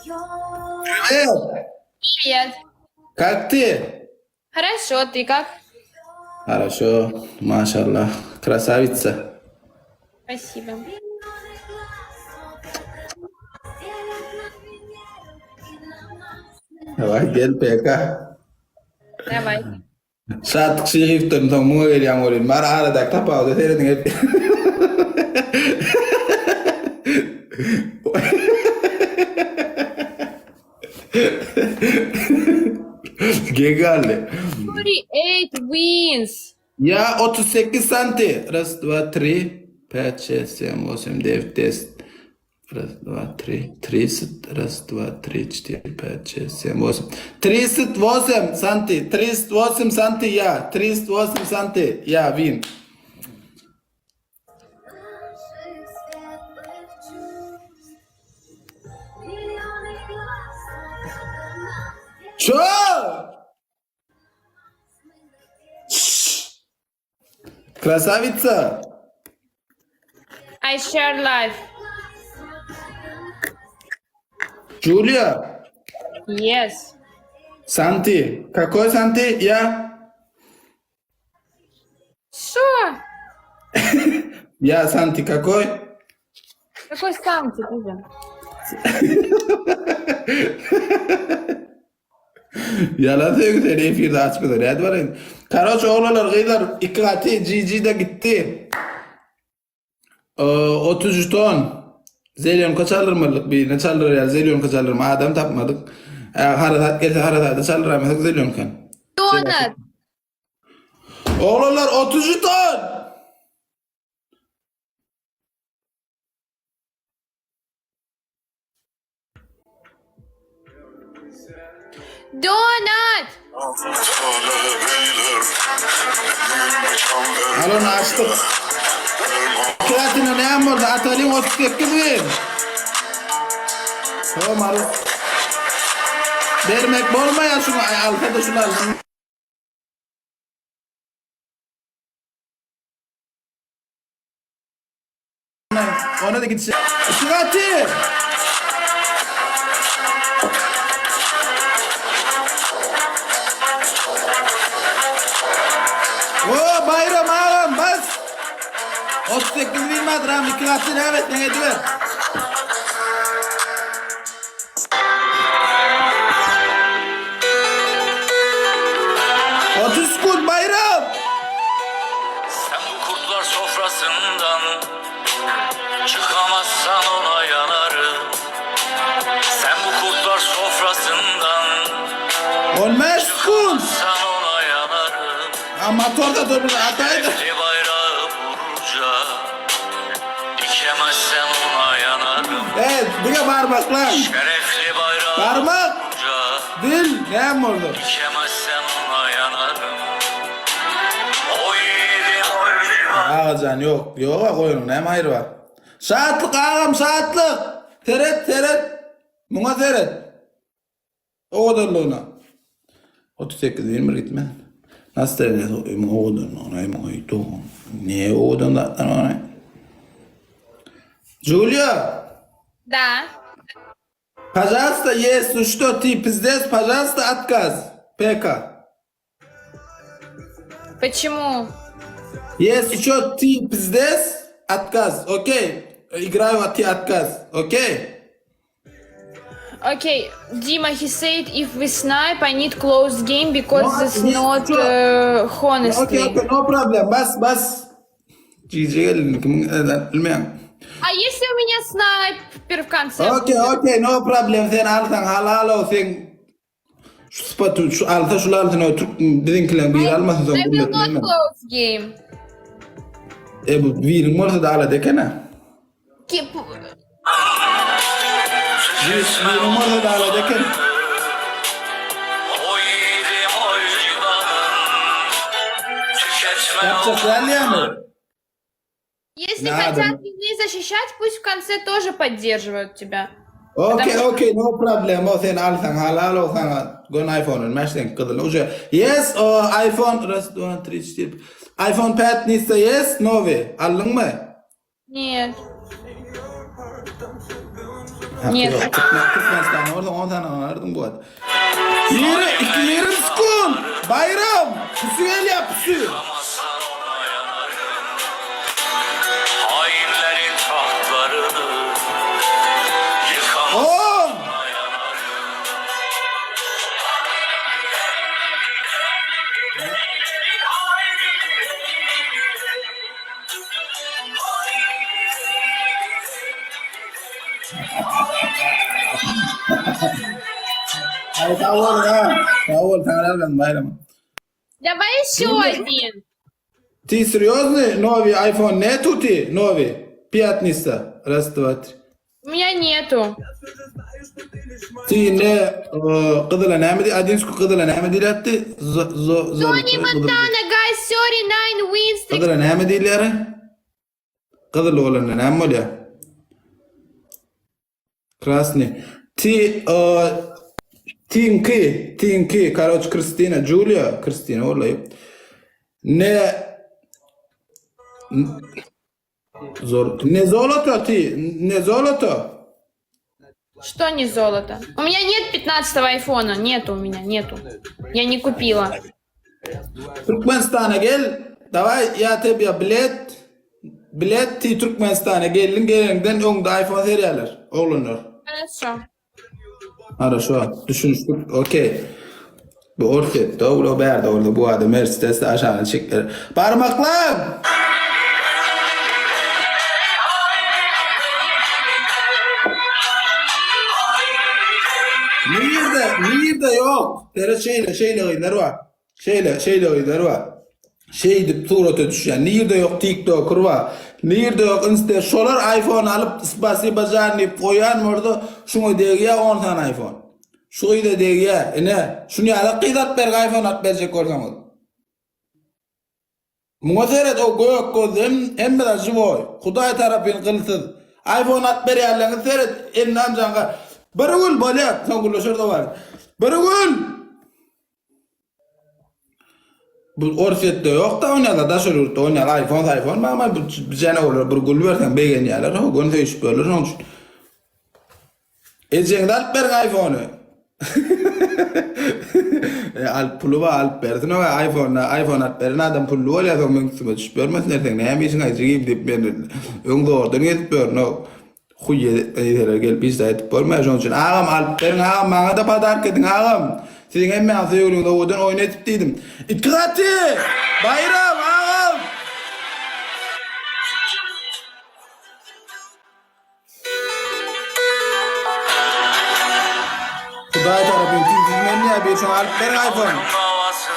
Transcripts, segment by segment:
Privet. Привет. Как ты? Хорошо, ты как? Хорошо, maşallah. Красавица. Спасибо. Daway gel PK. Daway. Şatlyk Şyhyýewden soň muňa gelýän welin, bar aradaky tapawuda serediň hep. Geň galdy. 48 wins. Ýa 38 santi. Raz, dva, tri, pät, şes, sem, osem, dew, des. Raz, dva, tri, triset, raz, dva, tri, çtyr, pät, şes, sem, osem. Triset wosem santi, triset wosem santi ýa, triset wosem santi ýa, win. Ço! Krasavitsa! I share life. Julia! Yes. Santi! Kakoý Santi? Ya? Şo? Ya Santi kakoý? Kakoý Santi, gyzym? Ýalan söýgi seni efirde açmasa nädip alaýyn. Karoç oglanlar gyzlar iki gaty GG de gitdi. 30 jeton. Zelýonka çaldyrmalyk birine çaldyrar ýaly zelýonka çaldyrma adam tapmadyk. Harasat gelse harasada çaldyramasak zelýonka. Donat. Oglanlar 30 jeton. Donat! Al ony açdyk. Platina näme boldy? Atalyň 38 bin. Tamam al. Bermek bolmaýar şuny alsa-da şuny alsyn. Ona da gidişe. Işık atı. O Bayram ağam bas. 38 bin madram iki katı ne evet ne ediver. 30 kul bayram. Sen bu kurtlar sofrasından Çıkamazsan ona yanarım Sen bu kurtlar sofrasından Olmaz kul. Sen ona yanarım Amatör da dur ataydı. Şerefli bayrağı vurunca Dikemezsen ona yanarım Evet, diňe barmaklar. Şerefli bayrağı Barmak, vurunca dil, näme boldy? Dikemezsen ona yanarım Oy yiğidim oy divan Agajan ýok, ýoga goýunyň näme haýry bar? Şatlyk agam, şatlyk! Seret, seret! Muňa seret! Owadanlygyna. 38 21 gitme. Nastreniýasy muň owadanlygyna, aý muň aý dogan. Ne owadan zatlar bar aý. Julia! Da. Pažalsta если что ty pizdec pažalsta otkaz PK. Почему? Если что ty pizdec otkaz okey igrayu a ty otkaz okey. Okay, Dima, he said if we snipe, I need close game because No, this yes, not sure. uh, honestly. Okey okey no problem bas bas. GG gelin kimiň bilmeýän. A если у меня snayper в konce Okey okey no problem sen alsaň halal o sen şu sypaty şu alsa şul alsyn o türk biziňkileň biri almasyn soň I will not bilmem. close game. E bu biriň bolsa da alady ekena. Keep... Biriň bolsa da alady eken. Oy yiğidim oy civanım Tüketme Yapjak däl ýaly. Если Надо. хотят везде защищать, пусть в конце тоже поддерживают тебя. Okey Потому- okey no problem o sen alsaň halal o saňa gön iPhone bilmez sen gyzyl uje yes o iPhone raz dva tri çtyr iPhone 5 nisa yes nowy aldyňmy Нет. Haky Нет. ýok. Türkmen, Türkmenistanda bolsa 10 sany alardym bu wagt. Ýeri, iki ýerim sekund. Baýram, pusu gelýär, pusu. Yıkamazsan ona yanarım Hainlerin tahtlarını Yıkamazsan 10. ona yanarım Ay sag bol ha. Sag bol, saňa razy Baýram. Давай еще один. Ty serýozny? Nowy iPhone netu ty? Nowy. Piatnisa. Raz, dwa, tri. У меня нету. Ty ne gyzyla näme diý? Adinsku gyzyla näme diýilýärdi? Zo zo zo. Тони Монтана, guys, 39 wins. Gyzyla näme diýilýär? Gyzyl bolanda näme bolýar? Krasny. Ti Tinki, Tinki, karoç Kristina, Julia, Kristina wallahi. Ne Zor, ne zoloto ti, ne zoloto? Что не золото? У меня нет 15 айфона. Нету у меня, нету. Я не купила. Türkmenistana gel. Daway ýa tebýa bilet. Bilet ti Türkmenistana geldiň geleniňden öňde iPhone serýärler oglanlar. Хорошо. Haraşo düşünişdik okey. Bu Orsýetde o bärde orada bu adam Mercedesde aşagyny çekler. Barmaklar! Nirde? Nirde ýok. Seret şeýle şeýle gyzlar bar. Şeýle şeýle gyzlar bar. Şeýdip surata düşýän. Nirde ýok TikToker bar. Nirde ýok Insta. Şolar iPhone alyp spasiba jan diýip goýan bolsa şuňa degýär 10 sany iPhone. Şu gyza degýär. Ine, şuny ýaly gyz alyp berge iPhone alyp berjek bolsaňyz. Muňa seret o gök gözli hem hemme zat živoý. Hudaý tarapyn gylsyz. Iphone alyp berýärleriňiz seret eline amjaňka. Bir gül bolýar soň gürleşeris o barada. Bir gül! Bu Orsýetde ýok da onýalar daşary ýurtda onýalar iPhone saýfon bar ama bu janawarlara bir gül berseň begenýärler ho göni söýüşip ýörler şoň üçin. Ejeňize alyp beriň iPhone-y. E, alyp puly bar alyp bersin oňa iPhone iPhone alyp beren adam pully bolýar soň meň üstüme düşüp ýörmesin erteň näme işiň aý jigim diýip men öň zordan gezip ýörün o huý eýseler gelip hiç zat edip bolmaýar şonuň üçin agam alyp beriň agam maňa-da podarka ediň agam siziň hemmäňiz söýgüliňize owadan oýun edip diýdim iki gaty Baýram agam. Hudaý tarapyn tüýsüz men näme bir şoňa alyp beriň iPhone.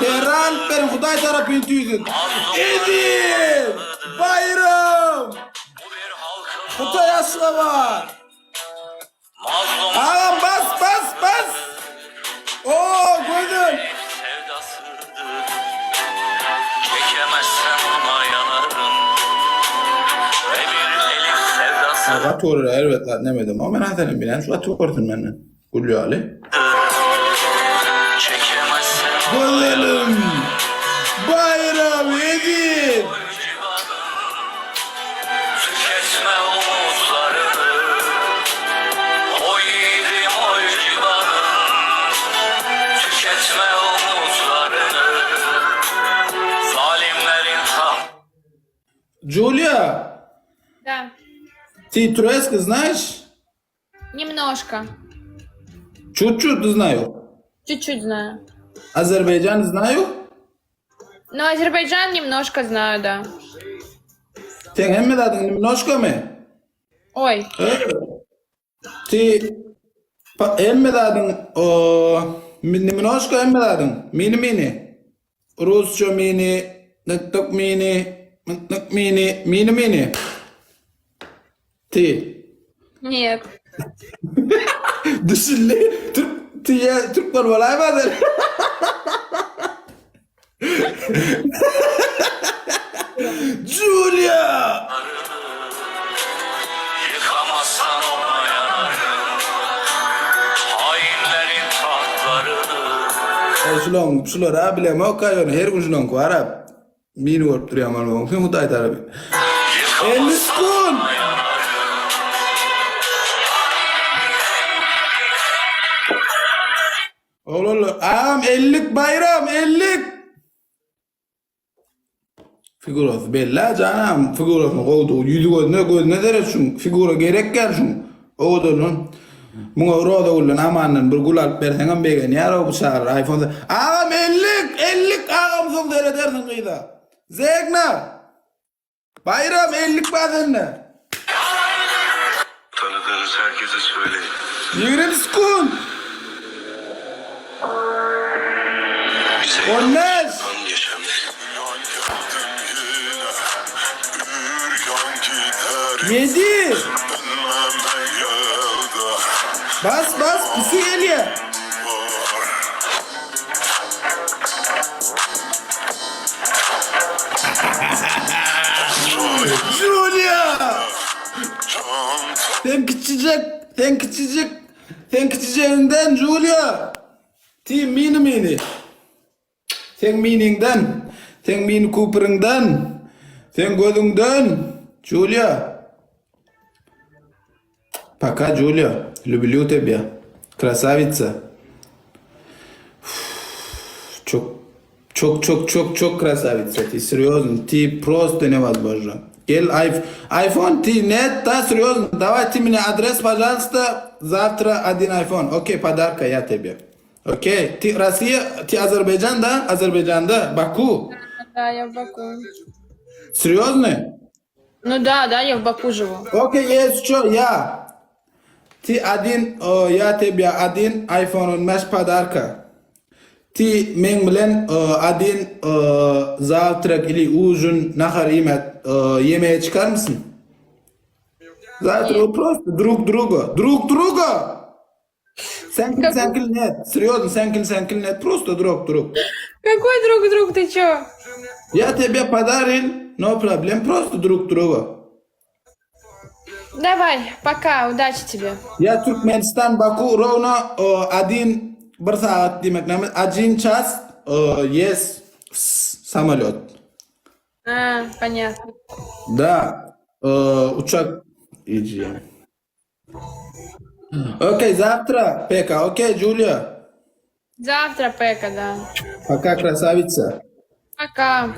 Terra alyp beriň Hudaý tarapyn tüýsüz. Eziz! Baýram! Hytaý Aşgabat! Agam bas bas bas! Oo gözel! Çekemezsen ona yanarım Ve bir elif sevdası Gaty görür erbet zat nemedim ama men hasenem bilen şu gaty görsün menden. Gül ýaly. Çekemezsen Gözelim! Baýram Eziz! Tüketme umutlarını Oy yiğidim oy civanım Tüketme umutlarını Zalimlerin tahtı Julia, Да. ты турецкий знаешь? Немножко. Чуть-чуть знаю. Чуть-чуть знаю. Azerbaycan знаю? Ну, Азербайджан немножко знаю, да. Sen hemme zadyň немножко my? Ой, Ti pa, hemme zadyň o немножко hemme zadyň mini mini. Rusça mini, nytdyk mini, mytdyk mini, mini mini. Ti. нет. Düşündi. Türk tiye Türk bolmaly sen. Julia! Yıkamazsan ona yanarım Hainlerin tahtlarını Ey şulaň şular ha bilemok ha ýöne her gün şulaň bar ha. Mini bolup durýan bolmagyň sen Hudaý tarapy. 50 sekund. Oglanlar, agam ellik Baýram, ellik! Figurasy belli janam, figurasyny gowdugy, ýüzi gözüne, gözüne seret şuň, figura gerek gel şuň. Owadandan. Muňa Roza gülden Amandan bir gül alyp berseňem begenýär o bu çagalar iPhone. Agam ellik, ellik agam soň seredersiň gyza. Zegna! Baýram ellik bar sende. Tanıdığınız herkese söyleyin. 20 sekund. Bize 15. yalan yaşanır. 7. Bas bas pusu gelýär. Julia! Sen kiçijek, sen kiçijik, sen kiçijegiňden Julia! Ti mini mini. Seň miniňden, seň mini Cooperiňden, seň gözüňden, Julia. Пока, Julia. Люблю тебя. Красавица. Çok çok çok çok çok красавица. Ты серьезно, ты просто невозможно. Gel iPhone ты нет, да серьезно. Давай ты мне адрес, пожалуйста. Завтра один iPhone. Окей, подарка я тебе. Okey. Ты Россия, ты Azerbaycan da? Azerbaycanda, Baku. Да, я в Баку. Серьезно? Ну да, да, я в Баку живу. Okey, есть что, я. Ты один, о, я тебе один iPhone 15 подарка. Ты meň bilen o, один o, завтрак или ужин nahar iýmek, o, yemeğe çykar mısın? Завтра просто друг друга, друг друга. Sen kim sen kim нет. Серьезно, sen kim sen kim нет. Просто друг друг. Какой друг друг, ты чё? Я тебе подарил, no problem. Просто друг друга. Давай, пока, удачи тебе. Ya Türkmenistan Baku ровно o, один bir saat diýmek näme? Один час o, yes samolýot. А, понятно. Da. O, uçak iyice. Okey, завтра, Peka. Okey, Julia. Завтра, Пека, да. Пока, красавица. Пока.